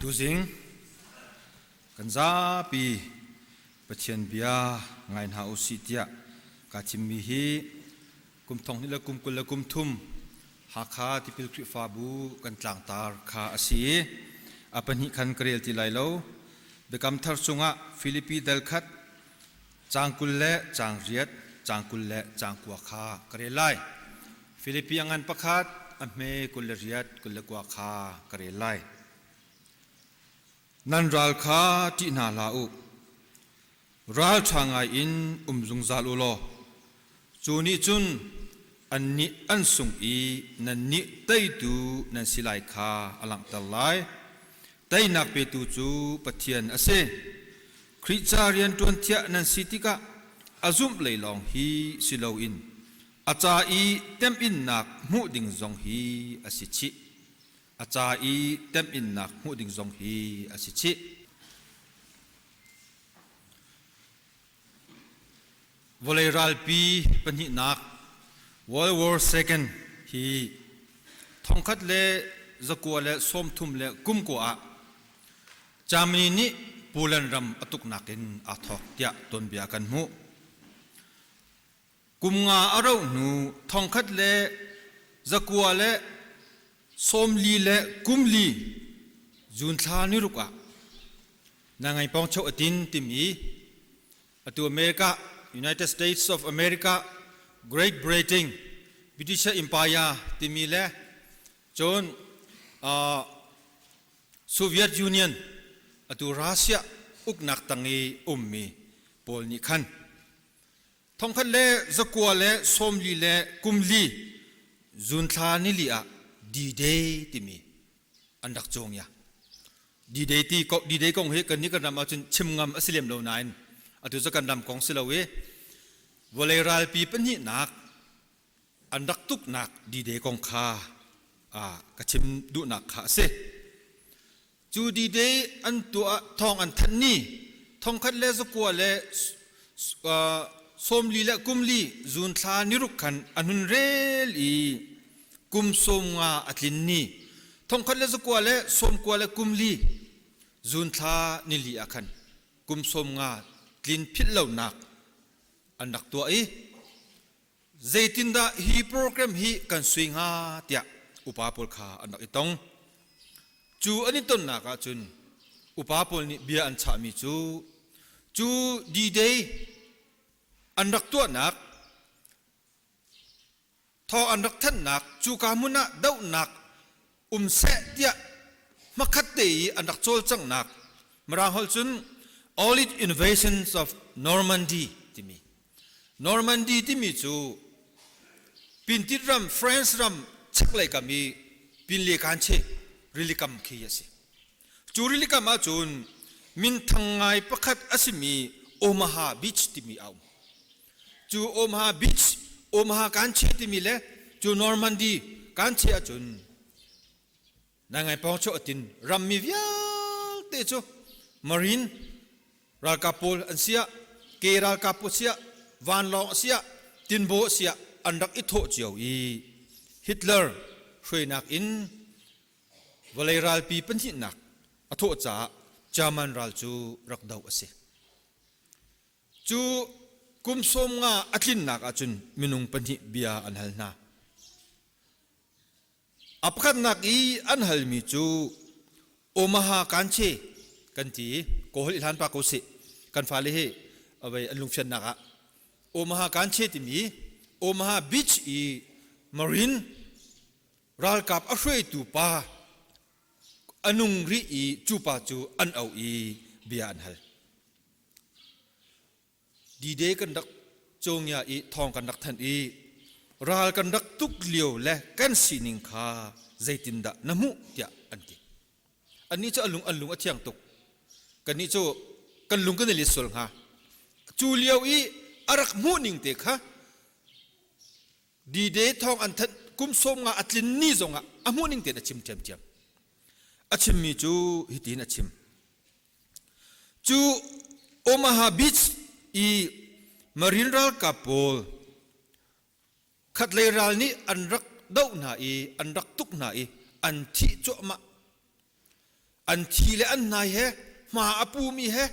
Tuzing kan zapi Pathian bia ngai hna u sih tiah kaa thimmi hi kum thong hnih le kum 23 Hakha Tipil Khrihfabu kan tlangtar kha a si i a pahnih khan ka rel ti lai lo. Biakam Thar chungah Filipi dal khat caang 20 le caang riat, caang 20 le caang kua kha ka rel lai. Filipi a ngan pakhat, a hme 28, 29 kha ka rel lai. Nan ral kha ṭih hna hlah u. Ral ṭha ngai in um zungzal u law, cu nih cun annih an sung i nannih teitu nan si lai kha a langhter lai. Teinak petu cu Pathian a si. Khrih ca rianṭuan thiah nan si tikah a zumh lei lawng hi si loin a ca i temhinnak hmuh ding zong hi a si chih. A ca i temhinnak hmuh ding zong hi a si chih. Vawlei ralpi pahnihnak World War II hi 1939 ah Germany nih Poland ram a tuknak in aa thawk tiah tuanbia kan hmuh. Kum nga a rauh hnu 1944 June thla ni ruk ah Nangai Pawng Cho Atin timi atu America United States of America Great Britain British Empire timi le cun Soviet Union atu Russia uknak tang i ummi pawl nih khan 1944 June thla nili ah D-Day timi an rak cawng ya. D-Day ti D-Day kong hi kan nih kan ram ahcun chim ngam a si lem lo nain atu cu kan ram kong si lo i vawlei ralpi pahnihnak an rak tuknak D-Day kong kha ka chim duhnak kha a si. Cu D-Day an tuah thawng an thanh ni 1944 June thla niruk khan an hun rel i kum 50 a tlin ni 1994 June thla nili ah khan kum 50 tlin philh lonak an rak tuah i zeitindah hi program hi kan sui hnga tiah upa pawl kha an rak i tong. Cu an i tonnak ahcun upa pawl nih bia an chahmi cu cu D-Day an rak tuahnak thaw an rak thanhnak cuka hmun ah dohnak um seh tiah hmakhat te i an rak cawlcanghnak Mirang holh cun Allied Invasions of Normandy timi Normandy timi cu Pintit ram France ram chaklei kam i Pinle Kanche rilikam khi a si. Cu rilikam ahcun minthang ngai pakhat a simi Omaha Beach timi a um. Cu Omaha Beach, Omaha Kanche timi le cu Normandy Kanche ahcun Nangai pawng chu atin rammi vialte cu Marine ralkap pawl an siah ke ralkap pawl siah vanlawng a siah tinbaw a siah an rak i thawh cio i Hitler hruainak in vawlei ralpi pahnihnak a thawh caah German ral cu rak doh a si. Cu kum 50 a tlinnak ahcun minung pahnih bia an hal hna. A pakhatnak i an halmi cu Omaha Kanche kan ti i Kawl i hlan pa ko sih kan fale hi avei an lungfiannak ah Omaha Kanche timi Omaha Beach i Marine ralkap a hruaitu pa a nung rih i cu pa cu an auh i bia an hal. D-Day kan rak cawngya i thawng kan rak thanh i ral kan rak tuk lio le kan sining kha zeitindah na hmuh tiah an ti. Annih cu an lung a thiang tuk. Kannih cu kan lung kan i let sual hnga. Cu lio i a rak hmuh ning te kha D-Day thawng an thanh kum 50 a tlin ni zongah a hmuh ning tein a chim ṭhiamṭhiam. A chimmi cu hitin a chim. Cu Omaha Beach i Marine ralkap pawl khatlei ral nih an rak doh hna i an rak tuk hna i an thih cuahmah. An thi le an hnai he hma a pumi he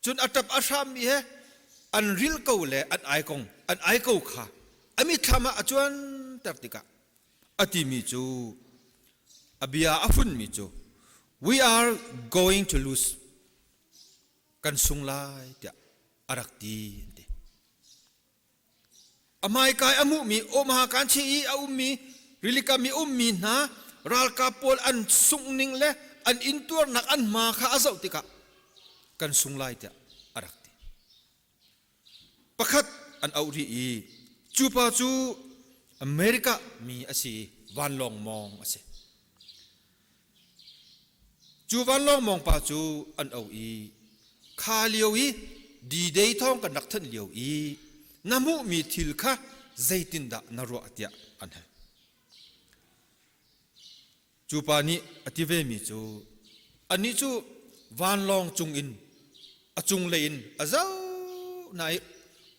cun a ṭap a hrammi he an ril ko le an ai kong an ai ko kha a mitthlam ah a cuanter tikah a timi cu a bia a funmi cu we are going to lose kan sung lai tiah a rak ti an ti. A hmaikai a hmuhmi Omaha kanchi i a ummi rilikam i ummi hna ralkap pawl an sunghning le an intuarnak an hma kha a zoh tikah kan sung lai tiah a rak ti. Pakhat an auh rih i cu pa cu America mi a si i vanlawng mawng a si. Cu vanlawng mawng pa cu an auh i kha lio i D-Day thawng kan rak thanh lio i na hmuhmi thil kha zeitindah na ruah tiah an hal. Cu pa nih a ti vemi cu anih cu vanlawng cungin a cunglei in a zoh na i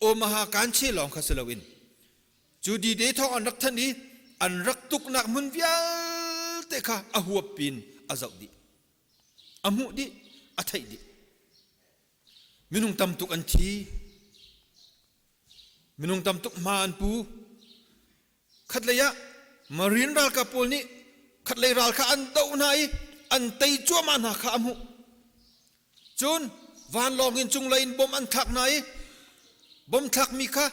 Omaha kanche lawng kha si loin Cu D-Day thawng an rak thanh i an rak tuknak hmun vialte kha a huap pin a zoh dih. A hmuh dih, a theih dih. Minung tam tuk an thi. Minung tam tuk hma an pu. Khatlei ah Marine ralkap pawl nih khatlei ral kha an doh hna i an tei cuahmah hna kha a hmuh. Cun vanlawng in cunglei in bom an thlak hna i bom thlakmi kha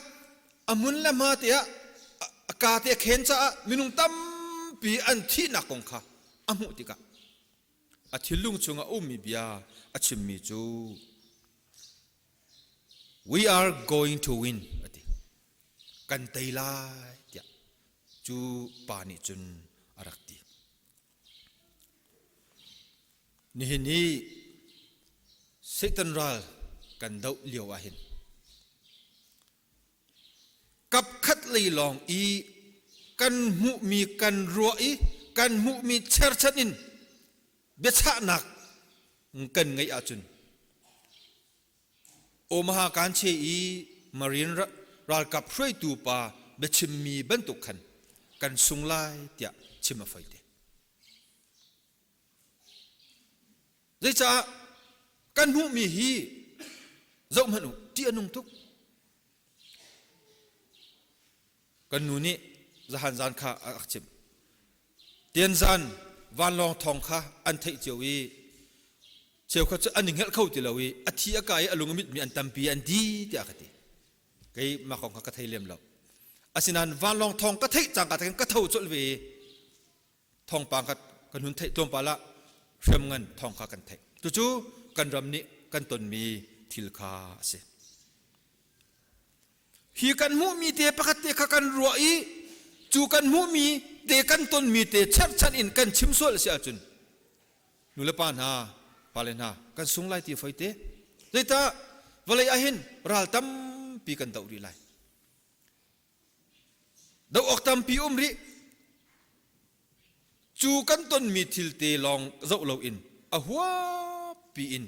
a hmun le hma te ah a ka te a khen caah minung tampi an thihnak kong kha a hmuh tikah a thinlung chungah a ummi bia a chimmi cu we are going to win a ti kan tei lai tiah cu pa nih cun a rak ti. Nihin i Satan ral kan doh lio ahhin kapkhat lei lawng i kan hmuhmi kan ruah i kan hmuhmi cherchan in biachahnak kan ngeih ahcun Omaha kanche i Marine ralkap hruaitu pa biachimmi bantuk khan kan sung lai tiah chim a foi te. Zeicah kan hmuhmi hi zoh hmanh u, ṭih a nung tuk. Kan nu nih zahan zan kha a rak chimh. Tianzan vanlawng thawng kha an theih cio i cheukhat cu an i hngelh kho ti lo i a thi a ka i a lung a mitmi an tampi an di tiah ka ti. Kei mah kong kha ka thei lem lo. Asinain vanlawng thawng ka theih cangka te khan ka tho colh ve i thawngpang kha kan hun theih tlawmpal ah hriamngan thawng kha kan theih. Cucu kan ram nih kan tonmi thil kha a si. Hi kan hmuhmi te pakhat te kha kan ruah i cu kan hmuhmi te kan tonmi te cherhchan in kan chim sual a si ahcun nulepa hna pale hna kan sung lai ti foi te. Zeitah vawlei ahhin ral tampi kan doh rih lai. Doh awk tampi um rih. Cu kan tonmi thil te lawng zoh loin a huappi in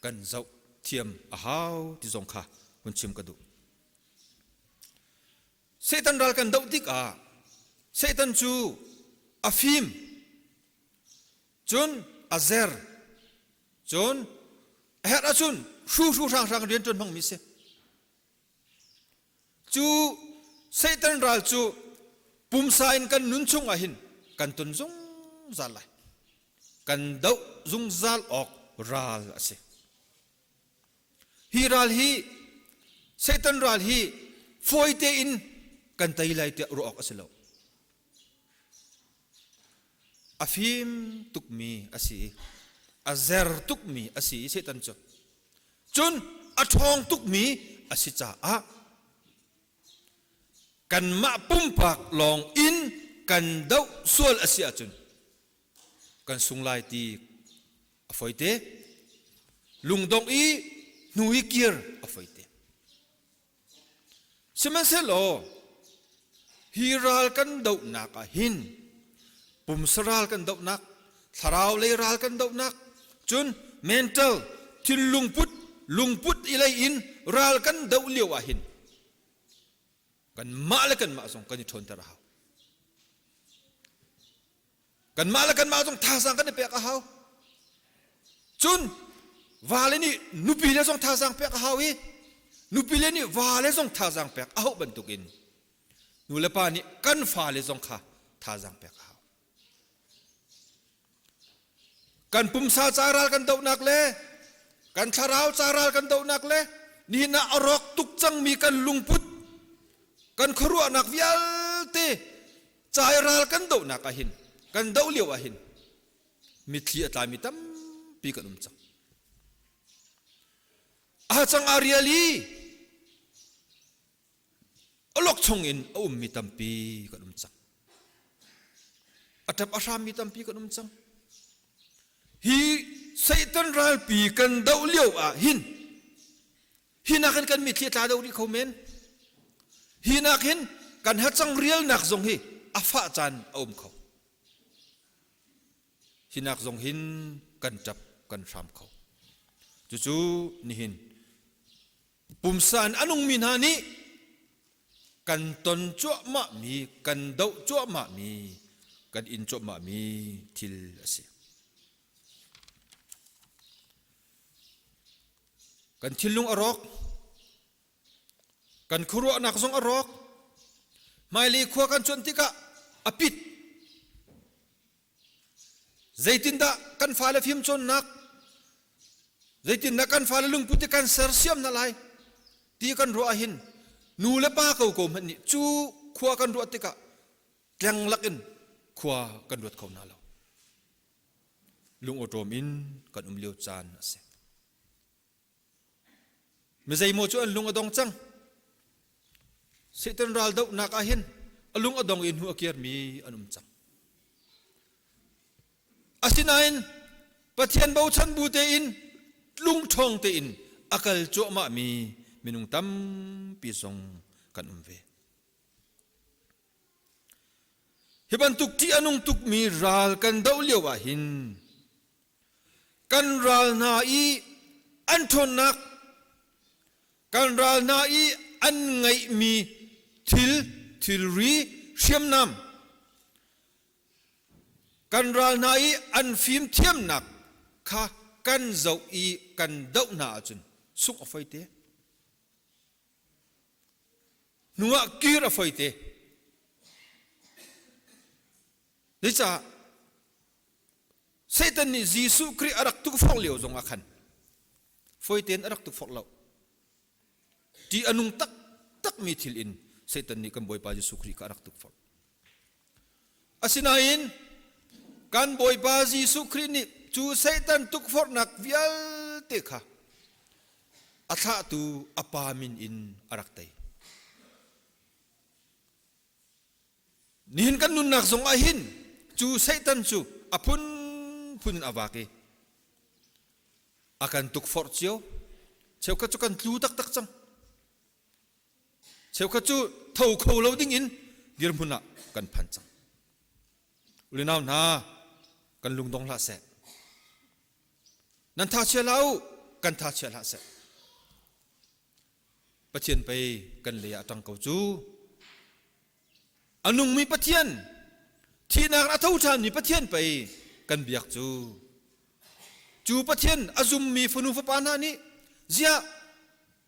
kan zoh thiam a hau ti zong kha hun chim ka duh. Satan ral kan doh tikah Satan cu a fim, cun a zer, cun a herh ahcun hruhru hranghrang rian ṭuan hmangmi si. Cu Satan ral cu pumsa in kan nun chung ah hin kan ton zungzal lai. Kan doh zungzal awk ral a si. Hi ral hi Satan ral hi fawi tein kan tei lai tiah ruah awk a si lo. A fim tukmi a si i a zer tukmi a si i Satan cu. Cun a ṭhawng tukmi a si caah kanmah pumpak lawng in kan doh sual a si ahcun kan sung lai ti a foite. Lungdongh i hnu i kir a foite. Sihmanhsehlaw hi ral kan dohnak ah hin pumsa ral kan dohnak, thlarau lei ral kan dohnak, cun mental thinlungput lungput i lei in ral kan doh lio ah hin kanmah le kanmah zong kan i ṭhawnter a hau. Kanmah le kanmah zong thazaang kan i pek a hau. Cun vale nih nupi le zong thazaang pek a hau i nupi le nih vale zong thazaang pek a hauh bantukin nu le pa nih kan fale zong kha thazaang pek a hau. Kan pumsa ca ral kan dohnak le kan thlarau ca ral kan dohnak le nihin ah a rawk tuk cangmi kan lungput kan khuaruahnak vialte ca i ral kan dohnak ah hin kan doh lio ah hin mitthli a tlami tampi kan um cang. A cang a rial i Awlok chungin a ummi tampi kan um cang. A ṭap a hrammi tampi kan um cang. Hi Satan ralpi kan doh lio ah hin hi nakin kan mitthli a tla deuh rih kho men. Hi nakin kan hacang rialnak zong hi a fah caan a um kho. Hi nak zong hin kan ṭap kan hram kho. Cucu nihin Pumsa in a nungmi hna nih kan ton cuahmahmi, kan doh cuahmahmi, kan in cuahmahmi thil a si. Kan thinlung a rawk, kan khuaruahnak zong a rawk, hmailei khua kan cuanh tikah a pit. Zeitindah kan fale fimcawnnak, zeitindah kan fale lungput hi kan sersiam hna lai ti kan ruah ahhin nu le pa ko ko hmanh nih cu khua kan ruah tikah tleng lakin khua kan ruat kho hna lo. Lungawṭawm in kan um lio caan a si. Mi zeimaw cu an lung a dong cang. Satan ral dohnak ah hin a lung a dong i hnu a kirmi an um cang. Asinain Pathian bochan bu tein lungṭhawng tein a kal cuahmahmi minung tampi zong kan um ve. Hi bantuk ṭih a nung tukmi ral kan doh lio ah hin kan ral hna i an ṭhawnnak, kan ral hna i an ngeihmi thil, thilri, hriamnam, kan ral hna i an fimthiamnak kha kan zoh i kan doh hna ahcun sungh a foi te. Hnuah kir a foi te. Zeicah Satan nih Jesuh Khrih a rak tukforh lio zong ah khan fawi tein a rak tukforh lo. Ṭih a nung taktakmi thil in Satan nih kan Bawipa Jesuh Khrih kha a rak tukforh. Asinain kan Bawipa Jesuh Khrih nih cu Satan tukforhnak vialte kha a thlahtu a Pa min in a rak tei. Nihin kan nunnak zong ah hin cu Satan cu a phunphun in a vak i a kan tukforh cio. Cheukhat cu kan tlu taktak cang. Cheukhat cu tho kho lo ding in dirhmun ah kan phan cang. Ulinau hna, kan lungdong hlah seh. Nan tha chia hlah u, kan tha chia hlah seh. Pathian pei kan lei ah ṭang ko cu. A nungmi Pathian, thihnak a tho ṭhanmi Pathian pei kan biak cu. Cu Pathian a zummi fanu fapa hna nih ziah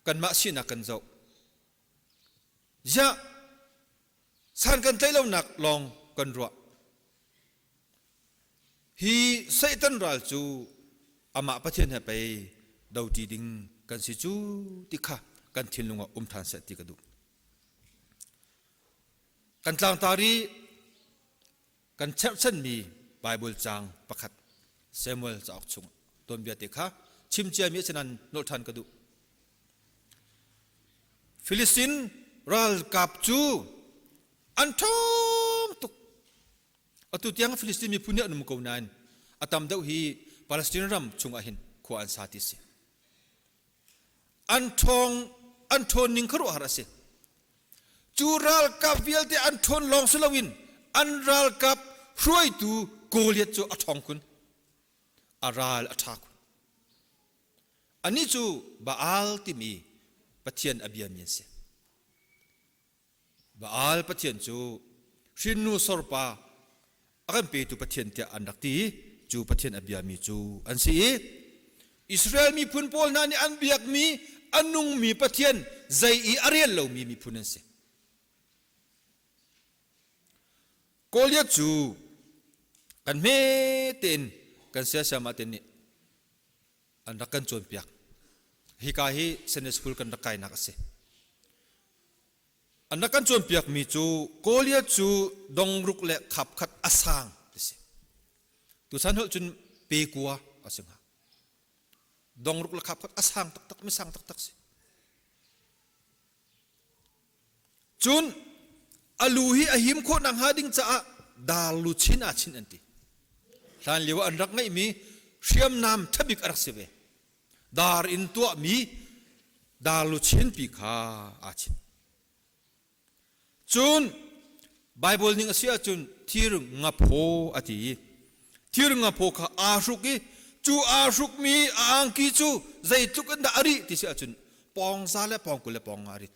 kanmah sinak kan zoh. Ziah san kan tlaih lonak lawng kan ruah. Hi Satan ral cu amah Pathian he pei doṭi ding kan si cu ti kha kan thinlung ah um ṭhan seh ti ka duh. Kan tlangtar i kan cherhchanmi Baibal caang pakhat Samuel cauk chung tuanbia te kha chim ciami a si nain nolh ṭhan ka duh. Filistin ralkap cu an ṭhawng tuk. Atu tiang Filistin miphun nih an um ko nain a tam deuh hi Palestine ram chungah hin khua an sa ti si. An ṭhawng an ṭhawn ning khuaruahhar a si. Cu ralkap vialte an ṭhawn lawng si loin an ralkap hruaitu Goliath cu a ṭhawng khun. A ral a ṭha khun. Anih cu Baal timi pathian a biami an si. Baal pathian cu hrinnu sorpa a kan petu pathian tiah an rak ti i cu pathian a biami cu an si i. Israel miphun pawl hna nih an biakmi a nungmi Pathian zei i a rel lomi miphun an si. Goliath cu kan hme tein kan siasiam ah ten nih an rak kan cawnpiak. Hika hi Sunday School kan rak kainak a si. An rak kan cawnpiakmi cu Goliath cu dongruk le khapkhat a sang ti si. Tuchan holh cun pe kua a si hnga. Dongruk le khapkhat a sang taktak mi sang taktak si. Cun a lu hi a him khawh nakhnga ding caah dar luchin aa chinh an ti. Hlan lio ah an rak ngeihmi hriamnam ṭhabik a rak si ve. Dar in tuahmi dar luchin pi kha aa chinh. Cun Baibal ning a si ahcun thir ngaphaw a ti i thir ngaphaw kha aa hruk i cu aa hrukmi a angki cu zeitluk in dah a rih ti si ahcun pawngza le pawngkul le pawng nga a rit.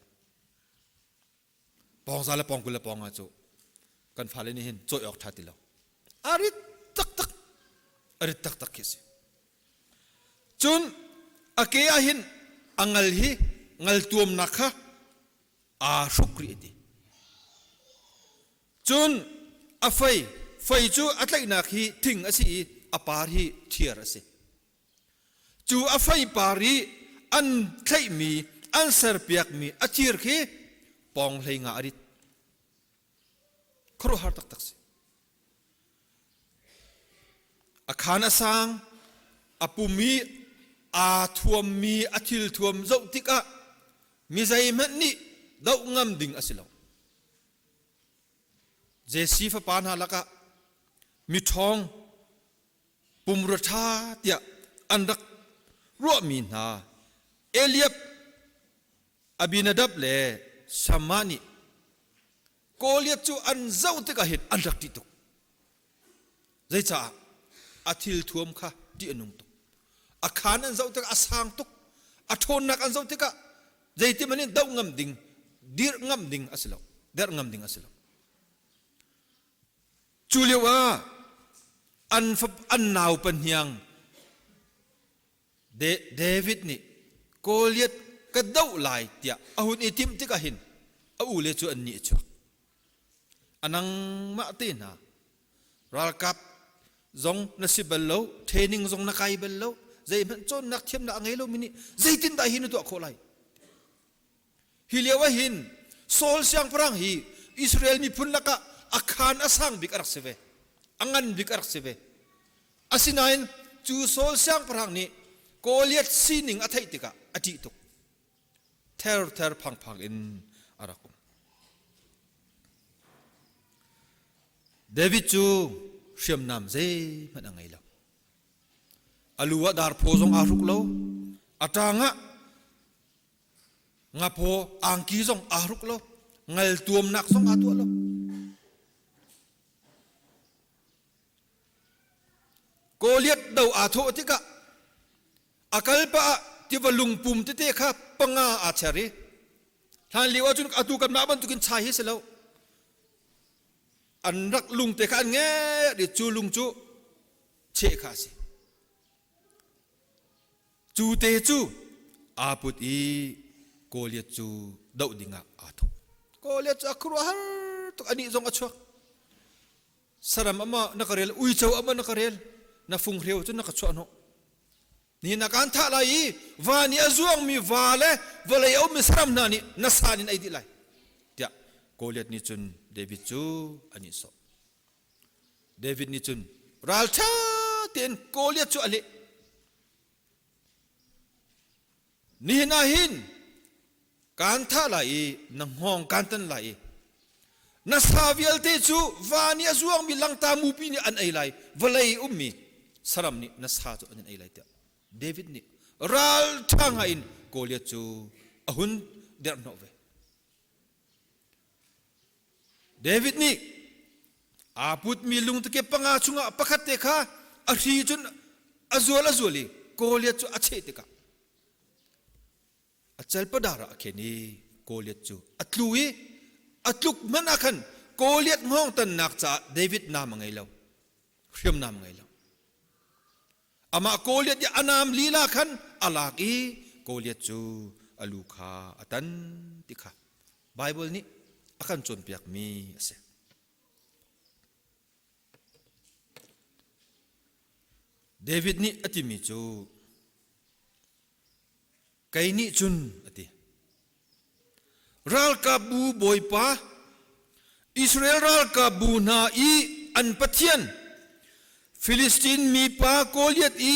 Pawngza le pawngkul le pawng nga cu kan fale nih hin cawi awk ṭha ti lo. A rit taktak. A rit taktak khi a si. Cun a ke ah hin a ngal hi ngal tuamnak kha aa hruk rih a ti. Cun a fei, fei cu a tlaihnak hi thing a si i a par hi thiar a si. Cu a fei par i an thlaihmi, an serpiakmi a thir khi pawng hlei nga a rit. Khuaruahhar taktak si. A khaan a sang, a pum i aa thuammi a thil thuam zoh tikah mi zeihmanh nih doh ngam ding a si lo. Jesse fapa hna lakah miṭhawng pumrua ṭha tiah an rak ruahmi hna Eliab, Abinadab le Shammah nih Goliath cu an zoh tikah hin an rak ṭih tuk. Zeicah? A thil thuam kha ṭih a nung tuk. A khaan an zoh tikah a sang tuk. A ṭhawnnak an zoh tikah zeiti in doh ngam ding, dirh ngam ding a si lo, derh ngam ding a si lo. Cu lio ah an, an nau pahniang David nih Goliath ka doh lai tiah a hun i timh tikah hin a ule cu an nih a chuak. A nangmah te hna ralkap zong na si bal lo, training zong na kai bal lo, zeihmanh cawnnak thiamnak a ngei lomi nih zeitindah hi na tuah khawh lai? Hi lio ah hin Saul siangpahrang hi Israel miphun lakah a khaan a sang bik a rak si ve. A ngan bik a rak si ve. Asinain cu Saul siangpahrang nih Goliath sining a theih tikah a ṭih tuk. Ther ther phangphang in a rak um. David cu hriamnam zeihmanh a ngei lo. A lu ah darphaw zong aa hruk lo. A ṭang ah Ngaphaw angki zong aa hruk lo. Ngal tuamnak zong aa tuah lo. Goliath do aa thawh tikah a kal pah ah tiva lungpum tete kha panga aa cher i hlan lio ahcun atu kanmah bantukin chai hi si lo an rak lung te kha an nge i cu lung cu cheh kha a si Cu te cu aa put i Goliath cu doh dingah aa thawh. Goliath cu a khuaruahhar tuk anih zong a chuak. Saram ama na ka rel, uico ama na ka rel, na funghreu cu na ka chuah hnawh. Ni na kaan thah lai i va nih a zuangmi va le vawlei a ummi saram hna nih na san in ei dih lai tiah Goliath nih cun David cu a nihsawh. David nih cun ralṭha tein Goliath cu a leh. Nihin ah hin kaan thah lai i na hngawng kaan tan lai i na sa vialte cu van i a zuangmi langta mupi nih an ei lai vawlei ummi saram nih na sa cu an in ei lai tiah David nih ralṭha ngai in Goliath cu a hun derhhnawh ve. David nih aa putmi lungtike panga chungah pakhat te kha a hri cun a zual a zual i Goliath cu a cheh tikah a calpadar ah a khen i Goliath cu a tlu i a tluk hmanh ah khan Goliath hngawng tannak caah David nam a ngei lo hriamnam a ngei lo. Amah Goliath i a naam lila khan a lak i Goliath cu a lu kha a tan ti kha Baibal nih a kan cawnpiakmi a si. David nih a timi cu kei nih cun a ti ralkapbu bawipa Israel ralkapbu hna i an Pathian Filistin mipa Goliath i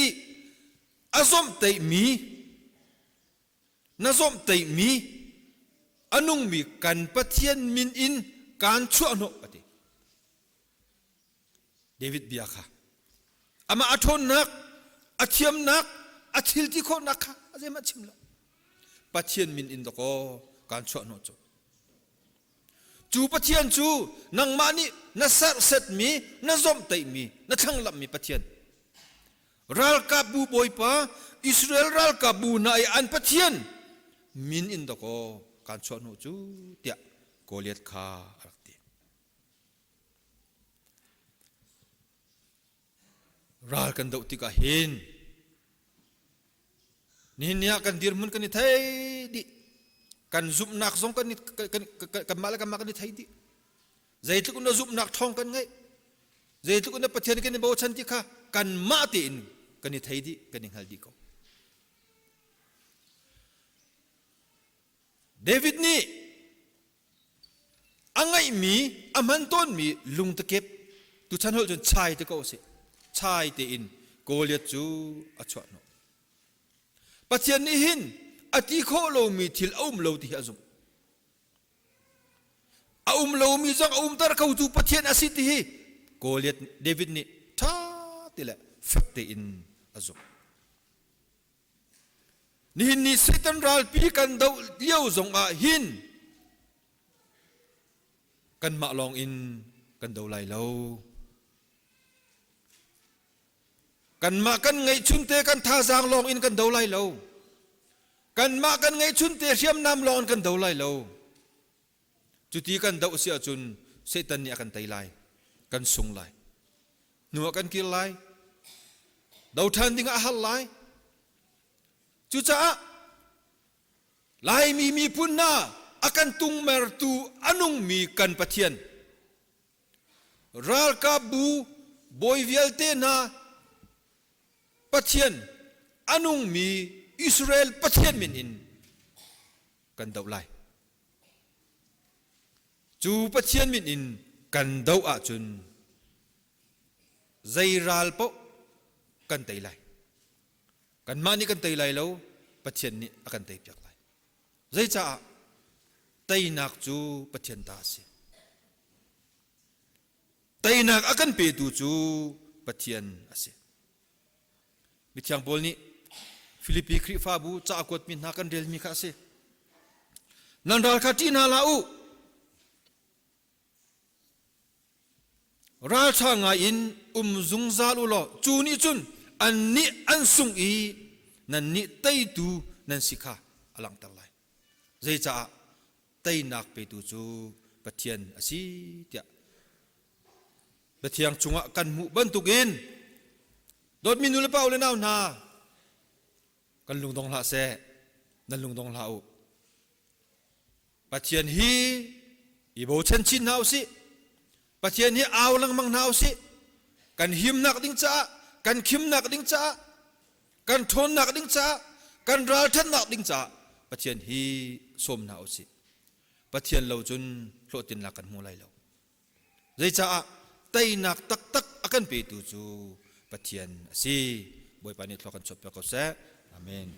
a zomhtaihmi na zomhtaihmi a nungmi kan Pathian min in kaan chuahhnawh a ti. David bia kha amah a ṭhawnnak a thiamnak a thil ti khawhnak kha a zeihmanh chim lo. Pathian min in dakaw kaan chuahhnawh cu. Cu Pathian cu nangmah nih na serhsetmi, na zomhtaihmi, na thlanglamhmi Pathian. Ralkapbu bawipa Israel ralkapbu hna i an Pathian min in dakaw kaan chuahhnawh cu tiah Goliath kha a rak ti. Ral kan doh tikah hin nihin ni ah kan dirhmun kan i thei dih. Kan zumhnak zong kan kanmah le kanmah kan i thei dih. Zeitluk in zumhnak ṭhawng kan ngeih, zeitluk in Pathian kan i bochan ti kha kanmah tein kan i thei dih, kan i hngal dih ko. David nih a ngeihmi, a hman tawnmi lungtakep tuchan holh cun chai te ko a si. Chai tein Goliath cu a chuah hnawh. Pathian nih hin a ti khawh lomi thil a um lo ti hi a zumh. A um lomi zong a umter khotu Pathian a si ti hi Goliath David nih ṭha ti le fek tein a zumh. Nihin ni Satan ralpi kan doh lio zong ah hin kanmah lawng in kan do lai lo. Kanmah kan ngeihchunte kan thazaang lawng in kan do lai lo. Kanmah kan ngeihchunte hriamnam lawng in kan do lai lo. Cuti kan doh si ahcun Satan nih a kan tei lai, kan sung lai. Hnu ah kan kir lai. Do ṭhan ding ah a har lai. Cucaah Laimi miphun hna a kan tungmertu a nungmi kan Pathian Ralkapbu bawi vialte hna Pathian a nungmi Israel Pathian min in kan doh lai. Cu Pathian min in kan doh ahcun zei ral paoh kan tei lai. Kanmah nih kan tei lai lo, Pathian nih a kan teipiak lai. Zeicaah? Teinak cu Pathian ta a si. Teinak a kan petu cu Pathian a si. Mithiang Paul nih Filipi Khrihfabu ca a kuatmi hna kan relmi kha a si. Nan ral kha ṭih hna hlah u. Ralṭha ngai in um zungzal u law cu nih cun annih an sung i nannih teitu nan si kha a langhter lai. Zeicaah teinak petu cu Pathian a si tiah Biathiang chungah kan hmuh bantukin dawtmi nu le pa u le nau hna kan lungdong hlah seh nan lungdong hlah u Pathian hi i bochan chin hna usih. Pathian hi au lengmang hna usih. Kan himnak ding caah, kan khimnak ding caah, kan ṭhawnnak ding caah, kan ralṭhatnak ding caah Pathian hi sawm hna usih. Pathian lo cun hlawhtlinnak kan hmu lai lo. Zeicaah teinak taktak a kan petu cu Pathian a si. Bawipa nih thlua kan chuahpiak ko seh. Amen.